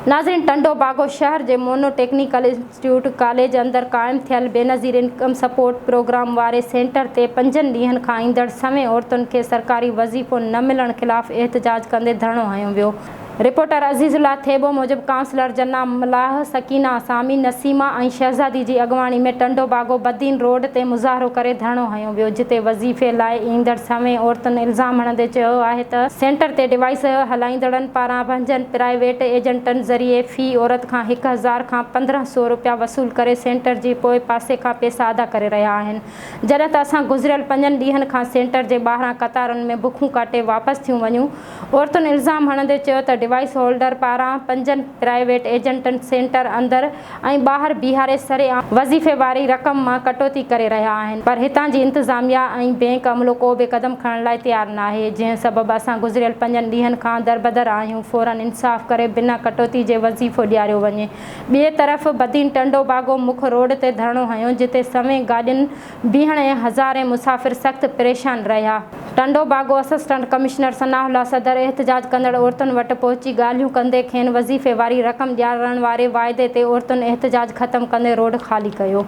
ناظرين ٽنڊو باگو شهر جي مونو ٽيڪنيڪل انسٽيٽيوٽ ڪاليج اندر قائم ٿيل بينظير انڪم سپورٽ پروگرام واري سينٽر تي پنجن ڏينهن کان ايندڙ سوين عورتن کي سرڪاري وظيفو نه ملڻ خلاف احتجاج ڪندي ڌرڻو هنيو ويو. رپورٽر عزيز الله ٿيٻو موجب ڪائونسلر جنا ملاح، سڪينه سامي، نسيمه ۽ شهزادي جي اڳواڻي ۾ ٽنڊو باگو بدين روڊ تي مظاهرو ڪري ڌرڻو هنيو ويو جتي وظيفي لاء ايندڙ سوين عورتن الزام هڻندي چيو آهي ته سينٽر تي ڊوائيس هلائيندڙن پاران پنهنجن پرائيويٽ ايجنٽن ذريعي في عورت کان 1000 کان 15 سو روپيا وصول ڪري سينٽر جي پوء پاسي کان پيسا ادا ڪري رهيا آهن جڏهن ته اسان گذريل پنجن ڏينهن کان سينٽر جي ٻاهران قطارن ۾ بکون ڪاٽي واپس ٿيون وڃون عورتن الزام هڻندي چيو ته ڊوائيس هولڊر پاران پنجن پرائيويٽ ايجنٽن سينٽر اندر ۽ ٻاهر بيهاري سرعام وظيفي واري رقم مان ڪٽوتي ڪري رهيا آهن پر هتان جي انتظاميا ۽ بينڪ عملو ڪو به قدم کڻڻ لاء تيار ناهي جنهن سبب اسان گذريل پنجن ڏينهن کان دربدر آهيون فورن انصاف ڪري بنا ڪٽوتي جي وظيفو ڏياريو وڃي ٻئي طرف بدين ٽنڊو باگو مک روڊ تي ڌرڻو هنيو جتي سوين گاڏين بيهڻ ۽ هزارين مسافر سخت پريشان رهيا. ٽنڊو باگو اسسٽنٽ ڪمشنر ثناء الله صدر احتجاج ڪندڙ عورتن وٽ پهچي ڳالهيون ڪندي کين وظيفي واري رقم ڏيارڻ واري واعدي تي عورتن احتجاج ختم ڪندي روڊ خالي ڪيو.